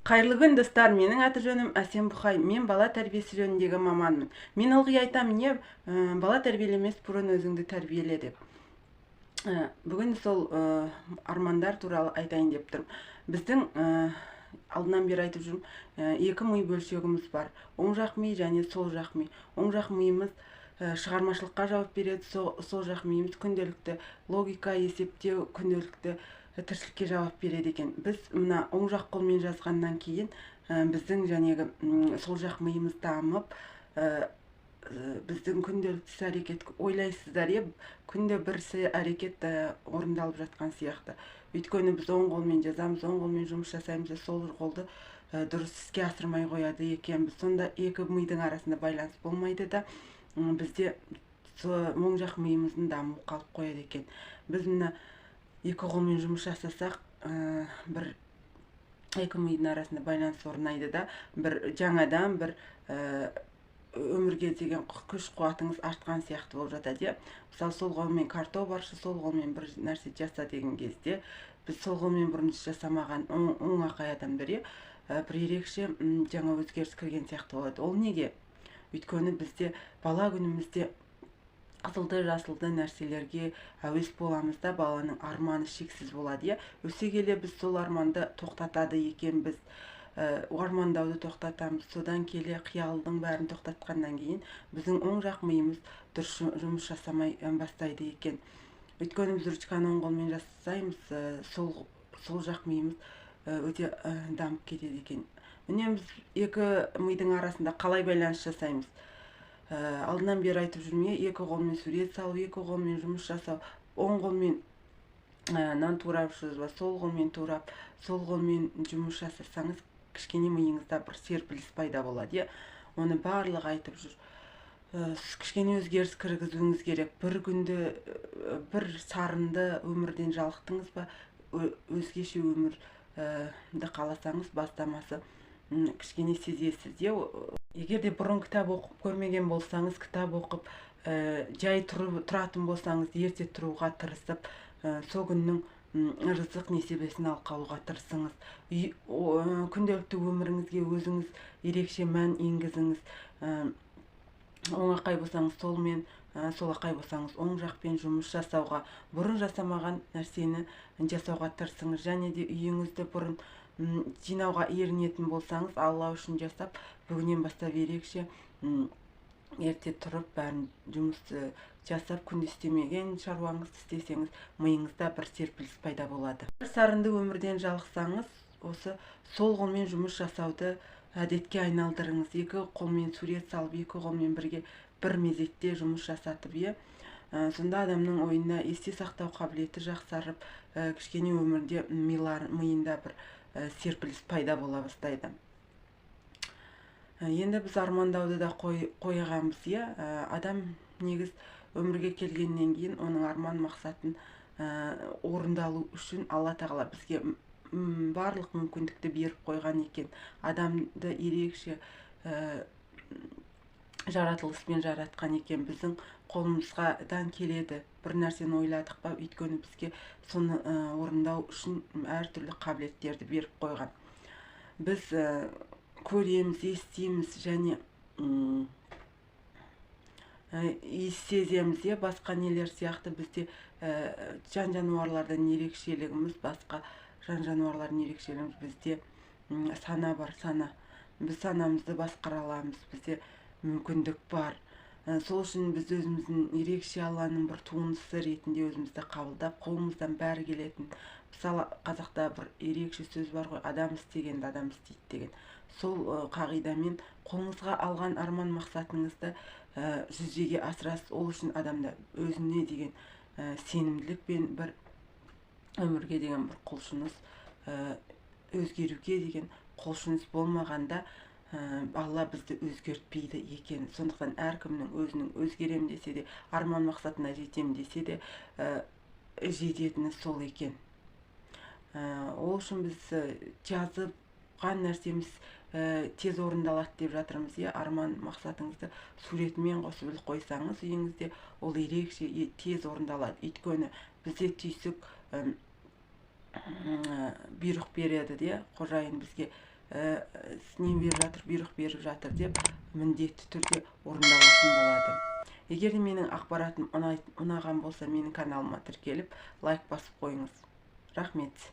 Қайырлы күн, достар! Менің аты жөнім Әсем Бұқай. Мен бала тәрбиесі жөніндегі маманмын. Мен ылғи айтамын, не бала тәрбиелемес бұрын өзіңді тәрбиеле деп. Бүгін сол армандар туралы айтайын деп тұрмын. Біздің алдынан бері айтып жүрмін, екі ми бөлшегіміз бар: оң жақ ми және сол жақ ми. Оң жақ миымыз шығармашылыққа жауап береді, сол жақ миымыз күнделікті логика, есептеу, күнделікті тіршілікке жауап береді екен. Біз мына оң жақ қолмен жазғаннан кейін біздің жәнегі сол жақ миымыз дамып, біздің күнделікті іс әрекет, ойлайсыздар, иә, күнде бір іс әрекет орындалып жатқан сияқты. Өйткені біз оң қолмен жазамыз, оң қолмен жұмыс жасаймыз, сол қолды дұрыс іске асырмай қояды екенбіз. Сонда екі мидың арасында байланыс болмайды да, бізде оң жақ миымыздың дамуы қалып қояды екен. Біз мына екі қолмен жұмыс жасасақ, бір екі мидың арасында байланыс орнайды да, бір жаңадан бір өмірге деген күш қуатыңыз артқан сияқты болып жатады, иә. Мысалы, сол қолмен картоп аршы, сол қолмен бір нәрсе жаса деген кезде, біз сол қолмен бұрын іс жасамаған оңақай адамдар, иә, бір ерекше жаңа өзгеріс кірген сияқты болады. Ол неге? Өйткені бізде бала күнімізде қызылды жасылды нәрселерге әуес боламыз да, баланың арманы шексіз болады, иә. Өсе келе біз сол арманды тоқтатады екенбіз, армандауды тоқтатамыз. Содан келе қиялдың бәрін тоқтатқаннан кейін біздің оң жақ миымыз дұрыс жұмыс жасамай бастайды екен. Өйткені біз ручканы оң қолмен жасаймыз, сол жақ миымыз өте дамып кетеді екен. Міне, біз екі мидың арасында қалай байланыс жасаймыз? Алдынан бері айтып жүрмін, екі қолмен сурет салу, екі қолмен жұмыс жасау, оң қолмен нан турап жүрсіз ба, сол қолмен турап, сол қолмен жұмыс жасасаңыз, кішкене миыңызда бір серпіліс пайда болады, иә. Оны барлығы айтып жүр. Кішкене өзгеріс кіргізуіңіз керек. Бір күнді бір сарынды өмірден жалықтыңыз ба, өзгеше өмірді қаласаңыз, бастамасы кішкене сезесіз, иә. Егер де бұрын кітап оқып көрмеген болсаңыз, кітап оқып, жай тұратын болсаңыз, ерте тұруға тырысып, сол күннің рызық несібесін алып қалуға тырысыңыз. Күнделікті өміріңізге өзіңіз ерекше мән енгізіңіз. Оңақай болсаңыз солмен, солақай болсаңыз оң жақпен жұмыс жасауға, бұрын жасамаған нәрсені жасауға тырысыңыз. Және де үйіңізді бұрын жинауға ерінетін болсаңыз, Алла үшін жасап, бүгіннен бастап ерекше ерте тұрып, бәрін жұмыс жасап, күнде істемеген шаруаңызды істесеңіз, миыңызда бір серпіліс пайда болады. Бір сарынды өмірден жалықсаңыз, осы сол қолмен жұмыс жасауды әдетке айналдырыңыз. Екі қолмен сурет салып, екі қолмен бірге бір мезетте жұмыс жасатып, иә. Сонда адамның ойына есте сақтау қабілеті жақсарып, кішкене өмірде миында бір серпіліс пайда бола бастайды. Енді біз армандауды да қойғанбыз, иә. Адам негіз өмірге келгеннен кейін оның арман мақсатын орындалу үшін Алла тағала бізге барлық мүмкіндікті беріп қойған екен. Адамды ерекше жаратылыспен жаратқан екен. Біздің қолымыздан келеді. Бір нәрсені ойладық па, өйткені бізге соны орындау үшін әртүрлі қабілеттерді беріп қойған. Біз көреміз, естиміз және иіс сеземіз, иә, басқа нелер сияқты. Бізде жан жануарлардан ерекшелігіміз, басқа жан жануарлардың ерекшелігіміз, бізде сана бар, сана. Біз санамызды басқара аламыз, бізде мүмкіндік бар. Сол үшін біз өзіміздің ерекше Алланың бір туындысы ретінде өзімізді қабылдап, қолымыздан бәрі келетін. Мысалы, қазақта бір ерекше сөз бар ғой, адам істегенді адам істейді деген. Сол қағидамен қолыңызға алған арман мақсатыңызды жүзеге асырасыз. Ол үшін адамда өзіне деген сенімділік пен бір өмірге деген бір құлшыныс, өзгеруге деген құлшыныс болмағанда, Алла бізді өзгертпейді екен. Сондықтан әркімнің өзінің өзгерем десе де, арман мақсатына жетем десе де, жететіні сол екен. Ол үшін біз жазыпқан нәрсеміз тез орындалады деп жатырмыз, иә. Арман мақсатыңызды суретімен қосып іліп қойсаңыз үйіңізде, ол ерекше тез орындалады. Өйткені бізде түйсік бұйрық береді де, қожайын бізге не беріп жатыр, бұйрық беріп жатыр деп міндетті түрде орындалатын болады. Егер де менің ақпаратым ұнаған болса, менің каналыма тіркеліп, лайк басып қойыңыз. Рахмет.